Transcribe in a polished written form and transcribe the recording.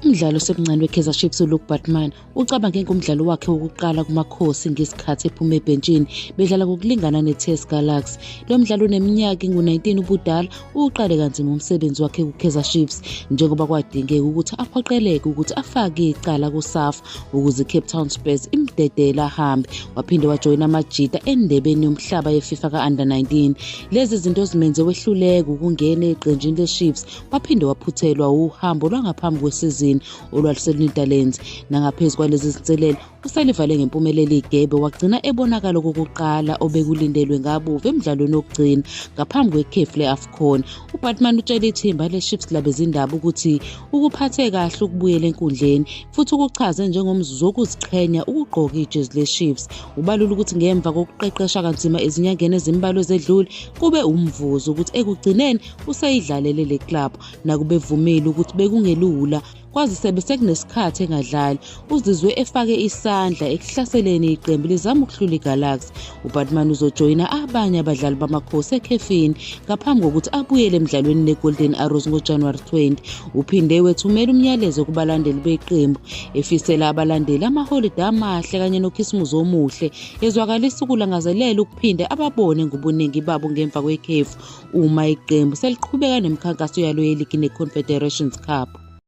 Umdlali osemncane weKaizer Chiefs uLuke Baartman ucabange ngomdlalo wakhe wokuqala kuMakhosi ngesikhathi ephuma ebhentshini bedlala ngokulingana neTS Galaxy. Lo mdlali oneminyaka engu-19 ubudala uwuqale kanzima umsebenzi wakhe kuKaizer Chiefs njengoba kwadingeka ukuthi aphoqeleke ukuthi afake icala kuSAFA ukuze iCape Town Spurs imdedele ahambe. Waphinde wajoyina amajita endebeni yomhlaba yeFIFA ka-Under 19. Lezi zinto zimenze wehluleka ukungena eqenjini leChiefs waphinde waphuthelwa uhambo lwangaphambi kwesizini olwaluseNetherlands. Nangaphezu kwalezi zinselelo usalivale ngempumelelo igebe wagcina ebonakala okokuqala obekulindelwe ngabovu emdlalweni wokugcina ngaphambi kwekhefu le-AFCON. UBaartman utshele ithimba leChiefs labezindaba ukuthi ukuphathe kahle ukubuyela enkundleni futhi ukuchaze njengomzuzu wokuziqhenya ukugqoka ijezi leChiefs. Ubalula ukuthi ngemva kokuqeqesha kanzima ezinyangeni ezimbalwa ezedlule kube umvuzo ukuthi ekugcineni useyidlalele le club nakube evumile ukuthi bekungelula kwazise besekunesikhathi engadlali. Uzizwe efake isandla ekuhlaseleni iqembu lizama ukuhlula iGalaxy. UBaartman uzojoyina abanye abadlali baMakhosi ekhefini ngaphambi kokuthi abuyele emdlalweni neGolden Arrows ngoJanuwari 20. Uphinde wethumela umyalezo kubalandeli beqembu efisela abalandeli amaholide amahle kanye noKhisimusi omuhle, ezwakalisa ukulangazelela ukuphinde ababone ngobuningi babo ngemva kwekhefu uma iqembu seliqhubeka nemikhankaso yalo yeligi neConfederations Cup.